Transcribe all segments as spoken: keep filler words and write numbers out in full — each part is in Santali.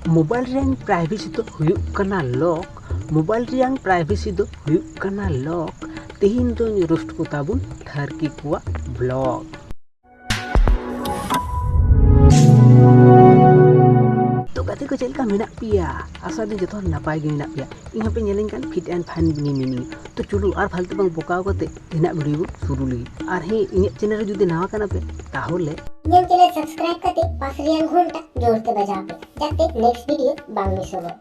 ᱢᱳᱵᱟᱭᱤᱞ ᱨᱮᱭᱟᱝ ᱯᱨᱟᱭᱵᱷᱮᱥᱤ ᱫᱚ ᱦᱩᱭᱩᱜ ᱠᱟᱱᱟ ᱞᱚᱠ᱾ ᱢᱳᱵᱟᱭᱤᱞ ᱨᱮᱭᱟᱝ ᱯᱨᱟᱭᱵᱷᱮᱥᱤ ᱫᱚ ᱦᱩᱭᱩᱜ ᱠᱟᱱᱟ ᱞᱚᱠ᱾ ᱛᱮᱦᱮᱧ ᱫᱚᱧ ᱨᱳᱥᱴ ᱠᱚ ᱛᱟᱵᱚᱱ ᱴᱷᱟᱹᱨᱠᱤ ᱠᱚᱣᱟᱜ ᱵᱞᱚᱜ᱾ ᱛᱚ ᱜᱟᱛᱮ ᱠᱚ, ᱪᱮᱫ ᱞᱮᱠᱟ ᱢᱮᱱᱟᱜ ᱯᱮᱭᱟ? ᱟᱥᱟ ᱫᱚ ᱡᱚᱛᱚ ᱦᱚᱲ ᱱᱟᱯᱟᱭ ᱜᱮ ᱢᱮᱱᱟᱜ ᱯᱮᱭᱟ᱾ ᱤᱧ ᱦᱚᱸᱯᱮ ᱧᱮᱞᱤᱧ ᱠᱟᱱ fit and fine ᱜᱮ ᱢᱤᱱᱟᱹᱧᱟ᱾ ᱛᱚ ᱪᱚᱞᱚ ᱟᱨ ᱯᱷᱟᱞᱛᱩ ᱵᱟᱝ ᱵᱚᱠᱟᱣ ᱠᱟᱛᱮ ᱛᱮᱦᱮᱧᱟᱜ ᱵᱷᱤᱰᱤᱭᱳ ᱵᱚ ᱥᱩᱨᱩ ᱞᱮᱜᱮ᱾ ᱟᱨ ᱦᱮᱸ, ᱤᱧᱟᱹᱜ ᱪᱮᱱᱮᱞ ᱨᱮ ᱡᱩᱫᱤ ᱱᱟᱣᱟ ᱠᱟᱱᱟ ᱯᱮ, ᱛᱟᱦᱚᱞᱮ ᱤᱧᱟᱹᱜ ᱪᱮᱱᱮᱞ ᱥᱟᱵᱥᱠᱨᱟᱭᱤᱵ ᱠᱟᱛᱮ ᱯᱟᱥ ᱨᱮᱭᱟᱝ ᱜᱷᱚᱱᱴᱟ ᱡᱳᱨ ᱛᱮ ᱵᱟᱡᱟᱣ ᱯᱮ, ᱡᱟᱛᱮ ᱱᱮᱠᱥᱴ ᱵᱷᱤᱰᱤᱭᱳ ᱵᱟᱝ ᱢᱤᱥᱚᱜᱚᱜ᱾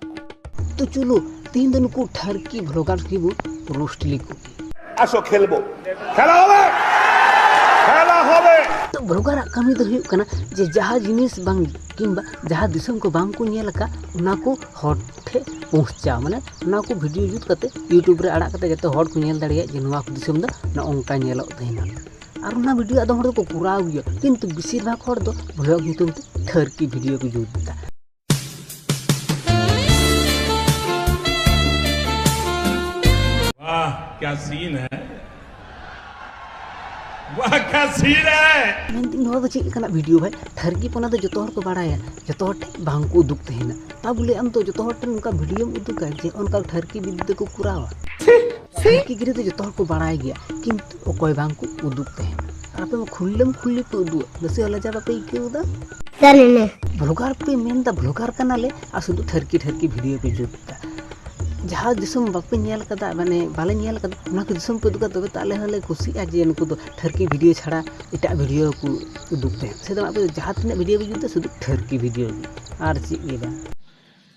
ᱛᱚ ᱪᱚᱞᱚ, ᱛᱮᱦᱮᱧ ᱫᱚ ᱱᱩᱠᱩ ᱴᱷᱟᱨᱠᱤ ᱵᱷᱞᱚᱜᱟᱨ ᱜᱮᱵᱚ ᱨᱳᱥᱴ ᱞᱮᱠᱚ᱾ আসো, খেলবো। খেলা হবে। খেলা হবে। ᱛᱚ ᱵᱷᱞᱚᱜᱟᱨᱟᱜ ᱠᱟᱹᱢᱤ ᱫᱚ ᱦᱩᱭᱩᱜ ᱠᱟᱱᱟ ᱡᱮ ᱡᱟᱦᱟᱸ ᱡᱤᱱᱤᱥ ᱵᱟᱝ, ᱠᱤᱝᱵᱟ ᱡᱟᱦᱟᱸ ᱫᱤᱥᱚᱢ ᱠᱚ ᱵᱟᱝ ᱠᱚ ᱧᱮᱞ ᱟᱠᱟᱫ, ᱚᱱᱟ ᱠᱚ ᱦᱚᱲ ᱴᱷᱮᱱ ᱯᱳᱥᱴ ᱪᱟ, ᱢᱟᱱᱮ ᱚᱱᱟ ᱠᱚ ᱵᱷᱤᱰᱤᱭᱳ ᱡᱩᱛ ᱠᱟᱛᱮ ᱭᱩᱴᱩᱵᱽ ᱨᱮ ᱟᱲᱟᱜ ᱠᱟᱛᱮ ᱡᱟᱛᱮ ᱦᱚᱲ ᱠᱚ ᱧᱮᱞ ᱫᱟᱲᱮᱭᱟᱜ ᱡᱮ ᱱᱚᱣᱟ ᱠᱚ ᱫᱤᱥᱚᱢ ᱫᱚ ᱱᱚᱜᱼᱚ ᱱᱚᱝᱠᱟ ᱧᱮᱞᱚᱜ ᱛᱟᱦᱮᱱᱟ᱾ ᱟᱨ ᱚᱱᱟ ᱵᱷᱤᱰᱤᱭᱳ ᱟᱫᱚᱢ ᱦᱚᱲ ᱫᱚᱠᱚ ᱠᱚᱨᱟᱣ ᱜᱮᱭᱟ, ᱠᱤᱱᱛᱩ ᱵᱮᱥᱤᱨ ᱵᱷᱟᱜᱽ ᱦᱚᱲ ᱫᱚ ᱵᱷᱞᱚᱜ ᱧᱩᱛᱩᱢ ᱛᱮ ᱴᱷᱟᱹᱨᱠᱤ ᱵᱷᱤᱰᱤᱭᱳ ᱠᱚ ᱡᱩᱛ ᱮᱫᱟ᱾ वाह, क्या सीन है। वाह, क्या सीन है। ᱢᱮᱱᱫᱟᱹᱧ, ᱱᱚᱣᱟ ᱫᱚ ᱪᱮᱫ ᱞᱮᱠᱟᱱᱟᱜ ᱵᱷᱤᱰᱤᱭᱳ ᱵᱷᱟᱭ? ᱴᱷᱟᱹᱨᱠᱤ ᱯᱚᱱᱟ ᱫᱚ ᱡᱚᱛᱚ ᱦᱚᱲ ᱠᱚ ᱵᱟᱲᱟᱭᱟ, ᱡᱚᱛᱚ ᱦᱚᱲ ᱴᱷᱮᱱ ᱵᱟᱝ ᱠᱚ ᱩᱫᱩᱜ ᱛᱟᱦᱮᱱᱟ᱾ ᱛᱟ ᱵᱚᱞᱮ ᱟᱢ ᱫᱚ ᱡᱚᱛᱚ ᱦᱚᱲ ᱴᱷᱮᱱ ᱚᱱᱠᱟ ᱵᱷᱤᱰᱤᱭᱳᱢ ᱩᱫᱩᱜᱟ ᱡᱮ ᱚᱱᱠᱟ ᱴᱷᱟᱹᱨᱠᱤ ᱵᱤᱫᱽᱫᱟᱹ ᱠᱚ ᱠᱚᱨᱟᱣᱟ? ᱴᱷᱟᱹᱨᱠᱤ ᱜᱤᱨᱤ ᱫᱚ ᱡᱚᱛᱚ ᱦᱚᱲ ᱠᱚ ᱵᱟᱲᱟᱭ ᱜᱮᱭᱟ, ᱠᱤᱱᱛᱩ ᱚᱠᱚᱭ ᱵᱟᱝ ᱠᱚ ᱩᱫᱩᱜ ᱛᱟᱦᱮᱱᱟ᱾ ᱟᱨ ᱟᱯᱮ ᱢᱟ ᱠᱷᱩᱞᱞᱟᱹᱢ ᱠᱷᱩᱞᱞᱤ ᱯᱮ ᱩᱫᱩᱜᱟ, ᱱᱟᱥᱮ ᱦᱚᱸ ᱞᱟᱡᱟ ᱵᱟᱯᱮ ᱟᱹᱭᱠᱟᱹᱣ ᱮᱫᱟ? ᱵᱷᱞᱚᱜᱟᱨ ᱯᱮ ᱢᱮᱱᱫᱟ, ᱵᱷᱞᱚᱜᱟᱨ ᱠᱟᱱᱟᱞᱮ ᱟᱨ ᱥᱩᱫᱷᱩ ᱴᱷᱟᱹᱨᱠᱤ ᱴᱷᱟᱹᱨᱠᱤ ᱵᱷᱤᱰᱤᱭᱳ ᱯᱮ ᱡᱩᱛ ᱮᱫᱟ᱾ ᱡᱟᱦᱟᱸ ᱫᱤᱥᱚᱢ ᱵᱟᱯᱮ ᱧᱮᱞ ᱠᱟᱫᱟ, ᱢᱟᱱᱮ ᱵᱟᱞᱮ ᱧᱮᱞ ᱠᱟᱫᱟ, ᱚᱱᱟ ᱠᱚ ᱫᱤᱥᱚᱢ ᱯᱮ ᱩᱫᱩᱜᱟ, ᱛᱚᱵᱮ ᱛᱚ ᱟᱞᱮ ᱦᱚᱸᱞᱮ ᱠᱩᱥᱤᱜᱼᱟ ᱡᱮ ᱱᱩᱠᱩ ᱫᱚ ᱴᱷᱟᱹᱨᱠᱤ ᱵᱷᱤᱰᱤᱭᱳ ᱪᱷᱟᱲᱟ ᱮᱴᱟᱜ ᱵᱷᱤᱰᱤᱭᱳ ᱠᱚ ᱩᱫᱩᱜ ᱛᱟᱦᱮᱸᱫ᱾ ᱥᱮ ᱫᱚ ᱟᱯᱮ ᱫᱚ ᱡᱟᱦᱟᱸ ᱛᱤᱱᱟᱹᱜ ᱵᱷᱤᱰᱤᱭᱳ ᱯᱮ ᱡᱩᱛ ᱮᱫᱟ, ᱥᱩᱫᱷᱩ ᱴᱷᱟᱹᱨᱠᱤ ᱵᱷᱤᱰᱤᱭᱳ ᱜᱮ, ᱟᱨ ᱪᱮᱫ ᱜᱮ ᱵᱟᱝ᱾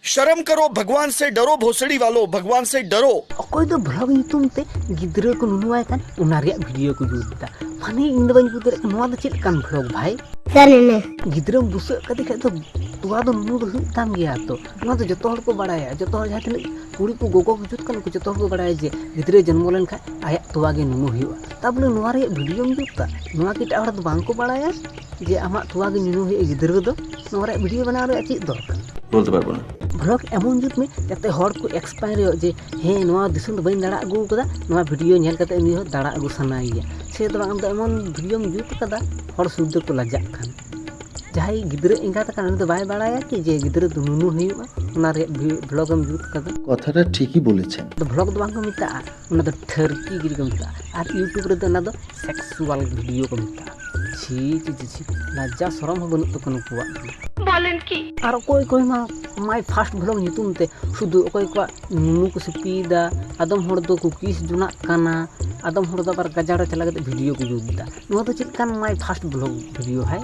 शर्म करो, भगवान से डरो, भोसड़ी वालों, भगवान से डरो। ᱚᱠᱚᱭ ᱫᱚ ᱵᱷᱞᱚᱜ ᱧᱩᱛᱩᱢ ᱛᱮ ᱜᱤᱫᱽᱨᱟᱹ ᱠᱚ ᱱᱩᱱᱩᱣᱟᱭ ᱠᱟᱱ, ᱚᱱᱟ ᱨᱮᱭᱟᱜ ᱵᱷᱤᱰᱤᱭᱳ ᱠᱚ ᱡᱩᱛ ᱮᱫᱟ᱾ ᱢᱟᱱᱮ, ᱤᱧ ᱫᱚ ᱵᱟᱹᱧ ᱵᱩᱡᱽ ᱫᱟᱲᱮᱭᱟᱜ ᱠᱟᱱᱟ, ᱱᱚᱣᱟ ᱫᱚ ᱪᱮᱫ ᱞᱮᱠᱟᱱ ᱵᱷᱞᱚᱜ ᱵᱷᱟᱭ? ᱜᱤᱫᱽᱨᱟᱹᱢ ᱵᱩᱥᱟᱹᱜ ᱠᱟᱫᱮ ᱠᱷᱟᱡ ᱫᱚ ᱛᱚᱣᱟ ᱫᱚ ᱱᱩᱱᱩ ᱫᱚ ᱦᱩᱭᱩᱜ ᱛᱟᱢ ᱜᱮᱭᱟ ᱛᱚ᱾ ᱱᱚᱣᱟ ᱫᱚ ᱡᱚᱛᱚ ᱦᱚᱲ ᱠᱚ ᱵᱟᱲᱟᱭᱟ, ᱡᱚᱛᱚ ᱦᱚᱲ, ᱡᱟᱦᱟᱸ ᱛᱤᱱᱟᱹᱜ ᱠᱩᱲᱤ ᱠᱚ, ᱜᱚᱜᱚ ᱠᱚ ᱡᱩᱛ ᱠᱟᱱᱟ ᱠᱚ, ᱡᱚᱛᱚ ᱦᱚᱲ ᱠᱚ ᱵᱟᱲᱟᱭᱟ ᱡᱮ ᱜᱤᱫᱽᱨᱟᱹ ᱡᱚᱱᱢᱚ ᱞᱮᱱᱠᱷᱟᱡ ᱟᱭᱟᱜ ᱛᱚᱣᱟ ᱜᱮ ᱱᱩᱱᱩ ᱦᱩᱭᱩᱜᱼᱟ᱾ ᱛᱟ ᱵᱚᱞᱮ ᱱᱚᱣᱟ ᱨᱮᱭᱟᱜ ᱵᱷᱤᱰᱤᱭᱳᱢ ᱡᱩᱛ ᱫᱟ, ᱱᱚᱣᱟ ᱠᱤ ᱮᱴᱟᱜ ᱦᱚᱲ ᱫᱚ ᱵᱟᱝ ᱠᱚ ᱵᱟᱲᱟᱭᱟ ᱡᱮ ᱟᱢᱟᱜ ᱛᱚᱣᱟ ᱜᱮ ᱧᱩ ᱦᱩᱭᱩᱜᱼᱟ ᱜᱤᱫᱽᱨᱟᱹ ᱫᱚ? ᱱᱚᱣᱟ ᱨᱮᱭᱟᱜ ᱵᱷᱤᱰᱤᱭᱳ ᱵᱮᱱᱟᱣ ᱨᱮᱭᱟᱜ ᱪᱮᱫ ᱫᱚᱨᱠᱟᱨ? বলতে পারবো না। ᱵᱷᱞᱚᱜ ᱮᱢᱚᱱ ᱡᱩᱛ ᱢᱮ ᱡᱟᱛᱮ ᱦᱚᱲ ᱠᱚ ᱮᱠᱥᱯᱟᱭᱟᱨᱚᱜ ᱡᱮ, "ᱦᱮᱸ, ᱱᱚᱣᱟ ᱫᱤᱥᱚᱢ ᱫᱚ ᱵᱟᱹᱧ ᱫᱟᱬᱟ ᱟᱹᱜᱩ ᱠᱟᱫᱟ, ᱱᱚᱣᱟ ᱵᱷᱤᱰᱤᱭᱳ ᱧᱮᱞ ᱠᱟᱛᱮ ᱩᱱᱤ ᱦᱚᱸ ᱫᱟᱬᱟ ᱟᱹᱜᱩ ᱥᱟᱱᱟᱭᱮᱭᱟ᱾" ᱥᱮ ᱫᱚ ᱵᱟᱝ, ᱟᱢ ᱫᱚ ᱮᱢᱚᱱ ᱵᱷᱤᱰᱤᱭᱳᱢ ᱡᱩᱛ ᱠᱟᱫᱟ, ᱦᱚᱲ ᱥᱩᱫᱽᱫᱷᱟᱹ ᱠᱚ ᱞᱟᱡᱟᱜ ᱠᱟᱱ᱾ ᱡᱟᱦᱟᱸᱭ ᱜᱤᱫᱽᱨᱟᱹ ᱮᱸᱜᱟᱛ ᱟᱠᱟᱱ, ᱩᱱᱤ ᱫᱚ ᱵᱟᱭ ᱵᱟᱲᱟᱭᱟ ᱠᱤ ᱡᱮ ᱜᱤᱫᱽᱨᱟᱹ ᱫᱚ ᱱᱩᱱᱩ ᱦᱩᱭᱩᱜᱼᱟ, ᱚᱱᱟ ᱨᱮᱭᱟᱜ ᱵᱷᱤ-, ᱵᱷᱞᱚᱜ ᱮᱢ ᱡᱩᱛ ᱠᱟᱫᱟ? কথাটা ঠিকই বলেছেন। ᱫᱚ ᱵᱷᱞᱚᱜ ᱫᱚ ᱵᱟᱝ ᱠᱚ ᱢᱮᱛᱟᱜᱼᱟ, ᱚᱱᱟ ᱫᱚ ᱴᱷᱟᱹᱨᱠᱤ ᱜᱤᱨᱤ ᱠᱚ ᱢᱮᱛᱟᱜᱼᱟ᱾ ᱟᱨ YouTube ᱨᱮᱫᱚ ᱚᱱᱟ ᱫᱚ ᱥᱮᱠᱥᱩᱣᱟᱞ ᱵᱷᱤᱰᱤᱭᱳ ᱠᱚ ᱢᱮᱛᱟᱜᱼᱟ᱾ ᱪᱷᱤ, ᱪᱷᱤ, ᱪᱷᱤ, ᱪᱷᱤ, ᱞᱟᱡᱡᱟ ᱥᱚᱨᱚᱢ ᱦᱚᱸ ᱵᱟᱹᱱᱩᱜ ᱛᱟᱠᱚᱣᱟ ᱱᱩᱠᱩᱣᱟᱜ ᱫᱚ᱾ ᱵᱚᱞᱮᱱ ᱠᱤ? ᱟᱨ ᱚᱠᱚᱭ ᱚᱠᱚᱭ ᱢᱟ My First Vlog ᱧᱩᱛᱩᱢ ᱛᱮ ᱥᱩᱫᱷᱩ ᱚᱠᱚᱭ ᱠᱚᱣᱟᱜ ᱱᱩᱱᱩ ᱠᱚ ᱥᱤᱯᱤᱭᱮᱫᱟ, ᱟᱫᱚᱢ ᱦᱚᱲ ᱫᱚ ᱠᱩᱠᱤᱥ ᱡᱚᱱᱟᱜ ᱠᱟᱱᱟ, ᱟᱫᱚᱢ ᱦᱚᱲ ᱫᱚ ᱟᱵᱟᱨ ᱜᱟᱡᱟᱲ ᱨᱮ ᱪᱟᱞᱟᱣ ᱠᱟᱛᱮ ᱵᱷᱤᱰᱤᱭᱳ ᱠᱚ ᱡᱩᱛ ᱮᱫᱟ᱾ ᱱᱚᱣᱟ ᱫᱚ ᱪᱮᱫ ᱞᱮᱠᱟᱱ My First Vlog ᱵᱷᱤᱰᱤᱭᱳ ᱦᱟᱭ?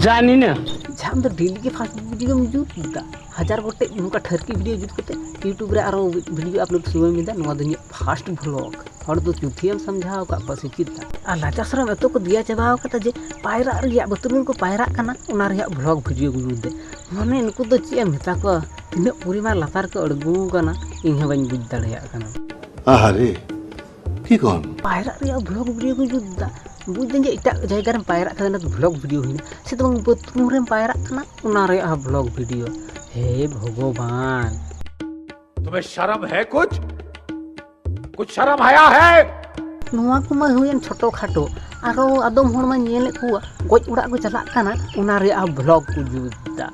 ᱡᱟᱦᱟᱸ ᱫᱚ ᱰᱮᱞᱤ ᱜᱮ ᱯᱷᱟᱥᱴ ᱵᱷᱤᱰᱤᱭᱳᱢ ᱡᱩᱛ ᱮᱫᱟ, ᱦᱟᱡᱟᱨ ᱜᱚᱴᱮᱡ ᱱᱚᱝᱠᱟ ᱴᱷᱟᱹᱨᱠᱤ ᱵᱷᱤᱰᱤᱭᱳ ᱡᱩᱛ ᱠᱟᱛᱮ YouTube ᱨᱮ ᱟᱨᱚ ᱵᱷᱤᱰᱤᱭᱳ ᱟᱯᱞᱳᱰ ᱥᱚᱢᱚᱭ ᱢᱮᱱᱫᱟ, "ᱱᱚᱣᱟ ᱫᱚ ᱤᱧᱟᱹᱜ ᱯᱷᱟᱥᱴ ᱵᱷᱞᱚᱜ", ᱦᱚᱲ ᱫᱚ ᱪᱩᱛᱷᱤᱭᱟᱹᱢ ᱥᱟᱢᱡᱷᱟᱣ ᱟᱠᱟᱫ ᱠᱚᱣᱟ ᱥᱮ ᱪᱮᱫ? ᱟᱨ ᱞᱟᱡᱟ ᱥᱚᱨᱚᱢ ᱮᱛᱚ ᱠᱚ ᱫᱮᱭᱟ ᱪᱟᱵᱟ ᱟᱠᱟᱫᱟ ᱡᱮ ᱯᱟᱭᱨᱟᱜ ᱨᱮᱭᱟᱜ ᱵᱟᱹᱛᱨᱩᱢ ᱨᱮᱠᱚ ᱯᱟᱭᱨᱟᱜ ᱠᱟᱱᱟ, ᱚᱱᱟ ᱨᱮᱭᱟᱜ ᱵᱷᱞᱚᱜ ᱵᱷᱤᱰᱤᱭᱳ ᱠᱚ ᱡᱩᱛ ᱮᱫᱟ᱾ ᱢᱟᱱᱮ ᱱᱩᱠᱩ ᱫᱚ ᱪᱮᱫ ᱮᱢ ᱢᱮᱛᱟ ᱠᱚᱣᱟ, ᱛᱤᱱᱟᱹᱜ ᱯᱚᱨᱤᱢᱟᱱ ᱞᱟᱛᱟᱨ ᱠᱚ ᱟᱬᱜᱚ ᱟᱠᱟᱱᱟ, ᱤᱧ ᱦᱚᱸ ᱵᱟᱹᱧ ᱵᱩᱡᱽ ᱫᱟᱲᱮᱭᱟᱜ ᱠᱟᱱᱟ᱾ আহারে, কি কন? ᱯᱟᱭᱨᱟᱜ ᱨᱮᱭᱟᱜ ᱵᱷᱞᱚᱜ ᱵᱷᱤᱰᱤᱭᱳ ᱠᱚ ᱡᱩᱛ ᱮᱫᱟ᱾ ᱵᱩᱡᱽ ᱫᱟᱹᱧ ᱡᱮ ᱮᱴᱟᱜ ᱡᱟᱭᱜᱟ ᱨᱮᱢ ᱯᱟᱭᱨᱟᱜ ᱠᱟᱱᱟ, ᱚᱱᱟ ᱫᱚ ᱵᱷᱞᱚᱜ ᱵᱷᱤᱰᱤᱭᱳ ᱦᱩᱭᱱᱟ, ᱥᱮ ᱫᱚ ᱵᱟᱝ ᱵᱟᱛᱷᱨᱩᱢ ᱨᱮᱢ ᱯᱟᱭᱨᱟᱜ ᱠᱟᱱᱟ, ᱚᱱᱟ ᱨᱮᱭᱟᱜ ᱦᱚᱸ ᱵᱷᱞᱚᱜ ᱵᱷᱤᱰᱤᱭᱳ᱾ ᱦᱮ ᱵᱷᱚᱜᱚᱵᱟᱱ, तुम्हें शर्म है कुछ? कुछ शर्म हया है? ᱱᱚᱣᱟ ᱠᱚᱢᱟ ᱦᱩᱭᱮᱱ ᱪᱷᱳᱴᱳ ᱠᱷᱟᱴᱳ, ᱟᱨᱚ ᱟᱫᱚᱢ ᱦᱚᱲ ᱢᱟ ᱧᱮᱞᱮᱫ ᱠᱚᱣᱟ ᱜᱚᱡ ᱚᱲᱟᱜ ᱠᱚ ᱪᱟᱞᱟᱜ ᱠᱟᱱᱟ, ᱚᱱᱟ ᱨᱮᱭᱟᱜ ᱦᱚᱸ ᱵᱷᱞᱚᱜ ᱠᱚ ᱡᱩᱛ ᱮᱫᱟ᱾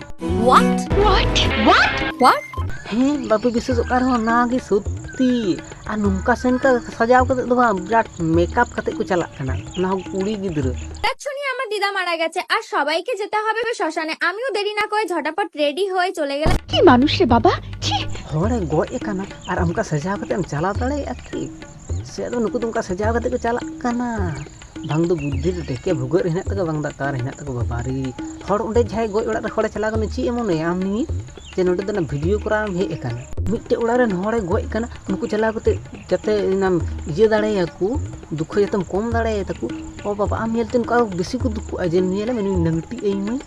What? What? What? What? ᱦᱮᱸ, ᱵᱟᱯᱮ ᱵᱤᱥᱣᱟᱥᱚᱜ ᱠᱟᱱ ᱨᱮᱦᱚᱸ, ᱱᱚᱣᱟ ᱜᱮ ᱥᱚᱛᱛᱤ᱾ ᱟᱨ ᱱᱚᱝᱠᱟ ᱥᱮ ᱱᱚᱝᱠᱟ ᱥᱟᱡᱟᱣ ᱠᱟᱛᱮ ᱫᱚ ᱵᱟᱝ, ᱵᱤᱨᱟᱴ ᱢᱮᱠᱟᱯ ᱠᱟᱛᱮ ᱠᱚ ᱪᱟᱞᱟᱜ ᱠᱟᱱᱟ, ᱚᱱᱟ ᱦᱚᱸ ᱠᱩᱲᱤ ᱜᱤᱫᱽᱨᱟᱹ᱾ শুনি আমার দিদা মারা গেছে আর সবাইকে যেতে হবে শ্মশানে। আমিও দেরি না করে ঝটাপট রেডি হয়ে চলে গেলাম। কি মানুষ রে বাবা, ছি। ᱦᱚᱲᱮ ᱜᱚᱡ ᱟᱠᱟᱱᱟ ᱟᱨ ᱚᱱᱠᱟ ᱥᱟᱡᱟᱣ ᱠᱟᱛᱮ ᱮᱢ ᱪᱟᱞᱟᱣ ᱫᱟᱲᱮᱭᱟᱜᱼᱟ ᱠᱤ? ᱥᱮ ᱟᱫᱚ ᱱᱩᱠᱩ ᱫᱚ ᱚᱱᱠᱟ ᱥᱟᱡᱟᱣ ᱠᱟᱛᱮ ᱠᱚ ᱪᱟᱞᱟᱜ ᱠᱟᱱᱟ? ᱵᱟᱝ ᱫᱚ ᱵᱩᱫᱽᱫᱷᱤ ᱨᱮ ᱰᱮᱠᱮ ᱵᱷᱩᱜᱟᱹᱜ ᱨᱮ ᱦᱮᱱᱟᱜ ᱛᱟᱠᱚᱣᱟ, ᱵᱟᱝ ᱫᱚ ᱚᱠᱟ ᱨᱮ ᱦᱮᱱᱟᱜ ᱛᱟᱠᱚᱣᱟ, ᱵᱟᱵᱟᱨᱮ᱾ ᱦᱚᱲ ᱚᱸᱰᱮ ᱡᱟᱦᱟᱸᱭ ᱜᱚᱡ ᱚᱲᱟᱜ ᱨᱮ ᱦᱚᱲᱮ ᱪᱟᱞᱟᱣ ᱠᱟᱱᱟ, ᱪᱮᱫ ᱮ ᱢᱚᱱᱮᱭᱟ ᱟᱢ ᱱᱤᱭᱮ? ᱡᱮ ᱱᱚᱸᱰᱮ ᱫᱚ ᱚᱱᱟ ᱵᱷᱤᱰᱤᱭᱳ ᱠᱚᱨᱟᱣ ᱮᱢ ᱦᱮᱡ ᱟᱠᱟᱱᱟ? ᱢᱤᱫᱴᱮᱡ ᱚᱲᱟᱜ ᱨᱮᱱ ᱦᱚᱲᱮ ᱜᱚᱡ ᱟᱠᱟᱱᱟ, ᱩᱱᱠᱩ ᱪᱟᱞᱟᱣ ᱠᱟᱛᱮ ᱡᱟᱛᱮ ᱚᱱᱟᱢ ᱤᱭᱟᱹ ᱫᱟᱲᱮᱭᱟᱠᱚ, ᱫᱩᱠᱷᱚ ᱡᱟᱛᱮᱢ ᱠᱚᱢ ᱫᱟᱲᱮᱭᱟᱛᱟᱠᱚ᱾ ᱚ ᱵᱟᱵᱟ, ᱟᱢ ᱧᱮᱞᱛᱮ ᱱᱚᱝᱠᱟ ᱵᱮᱥᱤ ᱠᱚ ᱫᱩᱠᱷᱚᱜᱼᱟ ᱡᱮ, "ᱧᱮᱞᱮ ᱢᱮ, ᱱᱩᱭ ᱞᱟᱹᱝᱴᱤ ᱟᱹᱭ ᱢᱟᱹᱭ,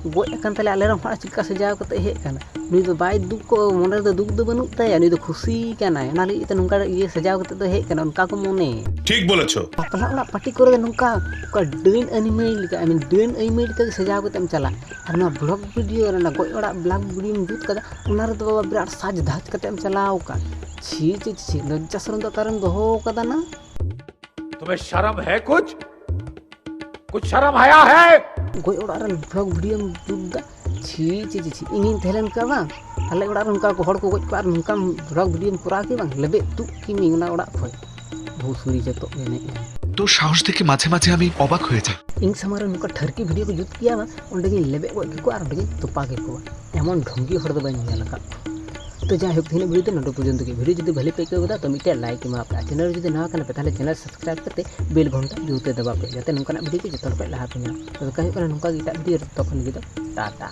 ᱜᱚᱡ ᱟᱠᱟᱱ ᱛᱟᱞᱮ ᱟᱞᱮ ᱨᱮᱱ ᱦᱚᱲ, ᱪᱮᱫ ᱞᱮᱠᱟ ᱥᱟᱡᱟᱣ ᱠᱟᱛᱮ ᱦᱮᱡ ᱟᱠᱟᱱᱟ? ᱱᱩᱭ ᱫᱚ ᱵᱟᱭ ᱫᱩᱠ ᱠᱚ, ᱢᱚᱱᱮ ᱨᱮᱫᱚ ᱫᱩᱠ ᱫᱚ ᱵᱟᱹᱱᱩᱜ ᱛᱟᱭᱟ, ᱱᱩᱭ ᱫᱚ ᱠᱷᱩᱥᱤ ᱠᱟᱱᱟᱭ, ᱚᱱᱟ ᱞᱟᱹᱜᱤᱫ ᱛᱮ ᱱᱚᱝᱠᱟ ᱤᱭᱟᱹ ᱥᱟᱡᱟᱣ ᱠᱟᱛᱮ ᱫᱚ ᱦᱮᱡ ᱟᱠᱟᱱᱟ", ᱚᱱᱠᱟ ᱠᱚ ᱢᱚᱱᱮ᱾ ᱴᱷᱤᱠ ᱵᱚᱞᱮᱪᱷᱚ᱾ ᱵᱟᱯᱞᱟ ᱚᱲᱟᱜ ᱯᱟᱨᱴᱤ ᱠᱚᱨᱮ ᱫᱚ ᱱᱚᱝᱠᱟ, ᱚᱠᱟ ᱰᱟᱹᱱ ᱟᱹᱭ ᱢᱟᱹᱭ ᱞᱮᱠᱟ, I mean, ᱰᱟᱹᱱ ᱟᱹᱭ ᱢᱟᱹᱭ ᱞᱮᱠᱟ ᱜᱮ ᱥᱟᱡᱟᱣ ᱠᱟᱛᱮ ᱮᱢ ᱪᱟᱞᱟᱜ᱾ ᱟᱨ ᱱᱚᱣᱟ ᱵᱷᱞᱚᱜ ᱵᱷᱤᱰᱤᱭᱳ ᱨᱮ, ᱚᱱᱟ ᱜᱚᱡ ᱚᱲᱟᱜ ᱵᱷᱞᱚᱜ ᱵᱷᱤᱰᱤᱭᱳᱢ ᱡᱩᱛ ᱠᱟᱫᱟ, ᱚᱱᱟ ᱨᱮᱫᱚ ᱵᱟᱵᱟ ᱵᱤᱨᱟᱴ ᱥᱟᱡᱽ ᱫᱷᱟᱡᱽ ᱠᱟᱛᱮ ᱮᱢ ᱪᱟᱞᱟᱣ ᱟᱠᱟᱱ᱾ ᱪᱷᱤ, ᱪᱷᱤ, ᱪᱷᱤ, ᱞᱚᱡᱽᱡᱟ ᱥᱚᱨᱚᱢ ᱫᱚ ᱚᱠᱟᱨᱮᱢ ᱫᱚᱦᱚ ᱟᱠᱟᱫᱟ ᱱᱟ? तुम्हें शर्म है कुछ? कुछ शर्म आया है? ᱜᱚᱡ ᱚᱲᱟᱜ ᱨᱮ ᱵᱷᱞᱚᱜ ᱵᱷᱤᱰᱤᱭᱳᱢ ᱡᱩᱛ ᱫᱟ? ᱪᱷᱤ ᱪᱷᱤ ᱪᱷᱤ ᱪᱷᱤ, ᱤᱧᱤᱧ ᱛᱟᱦᱮᱸ ᱞᱮᱱ ᱠᱷᱟᱱ ᱵᱟᱝ, ᱟᱞᱮ ᱚᱲᱟᱜ ᱨᱮ ᱱᱚᱝᱠᱟ ᱠᱚ ᱦᱚᱲ ᱠᱚ ᱜᱚᱡ ᱠᱚᱣᱟ ᱟᱨ ᱱᱚᱝᱠᱟᱢ ᱵᱷᱞᱚᱜ ᱵᱷᱤᱰᱤᱭᱳᱢ ᱠᱚᱨᱟᱣ ᱠᱮᱭᱟ ᱵᱟᱝ, ᱞᱮᱵᱮᱫ ᱛᱩᱫ ᱠᱮᱢᱤᱧ ᱚᱱᱟ ᱚᱲᱟᱜ ᱠᱷᱚᱡ᱾ ᱵᱷᱩᱥᱩᱲᱤ ᱡᱚᱛᱚ ᱮᱱᱮᱡ ᱮᱱᱮᱡ᱾ তোর সাহস দেখে মাঝে মাঝে আমি অবাক হয়ে যাই। ᱤᱧ ᱥᱟᱢᱟᱝ ᱨᱮ ᱱᱚᱝᱠᱟ ᱴᱷᱟᱹᱨᱠᱤ ᱵᱷᱤᱰᱤᱭᱳ ᱠᱚ ᱡᱩᱛ ᱠᱮᱭᱟ ᱵᱟᱝ, ᱚᱸᱰᱮ ᱜᱤᱧ ᱞᱮᱵᱮᱫ ᱜᱚᱡ ᱠᱮᱠᱚᱣᱟ ᱟᱨ ᱚᱸᱰᱮ ᱜᱤᱧ ᱛᱚᱯᱟ ᱠᱮᱠᱚᱣᱟ᱾ ᱮᱢᱚᱱ ᱰᱷᱚᱝᱜᱤ ᱦᱚᱲ ᱫᱚ ᱵᱟᱹᱧ ᱧᱮᱞ ᱟᱠᱟᱫ ᱠᱚᱣᱟ᱾ ᱛᱚ ᱡᱟᱭᱦᱳᱠ, ᱛᱮᱦᱮᱧᱟᱜ ᱵᱷᱤᱰᱤᱭᱳ ᱫᱚ ᱱᱚᱰᱮ ᱯᱚᱨᱡᱚᱱᱛᱚ ᱜᱮ᱾ ᱵᱷᱤᱰᱤᱭᱳ ᱡᱩᱫᱤ ᱵᱷᱟᱞᱮ ᱯᱮ ᱟᱹᱭᱠᱟᱹᱣ ᱠᱮᱫᱟ ᱛᱚ ᱢᱤᱫᱴᱮᱱ ᱞᱟᱭᱤᱠ ᱮᱢᱟ ᱯᱮ, ᱟᱨ ᱪᱮᱱᱮᱞ ᱡᱩᱫᱤ ᱱᱟᱣᱟ ᱠᱟᱱᱟ ᱯᱮ ᱛᱟᱦᱚᱞᱮ ᱪᱮᱱᱮᱞ ᱥᱟᱵᱥᱠᱨᱟᱭᱤᱵ ᱠᱟᱛᱮ ᱵᱮᱞ ᱜᱷᱚᱱᱴᱟ ᱡᱩᱛ ᱨᱮ ᱫᱟᱵᱟᱣ ᱯᱮ, ᱡᱟᱛᱮ ᱱᱚᱝᱠᱟᱱᱟᱜ ᱵᱷᱤᱰᱤᱭᱳ ᱠᱚ ᱡᱚᱛᱚ ᱦᱚᱲ ᱯᱮ ᱞᱟᱦᱟ ᱯᱮ ᱧᱟᱢ᱾ ᱛᱚ ᱫᱮᱠᱷᱟ ᱦᱩᱭᱩᱜ ᱠᱟᱱᱟ ᱱᱚᱝᱠᱟ ᱜᱮ ᱮᱴᱟᱜ ᱵᱷᱤᱰᱤᱭᱳ ᱨᱮ, ᱛᱚᱠᱷᱚᱱ ᱞᱟᱹᱜᱤᱫ ᱫᱚ ᱴᱟᱴᱟ᱾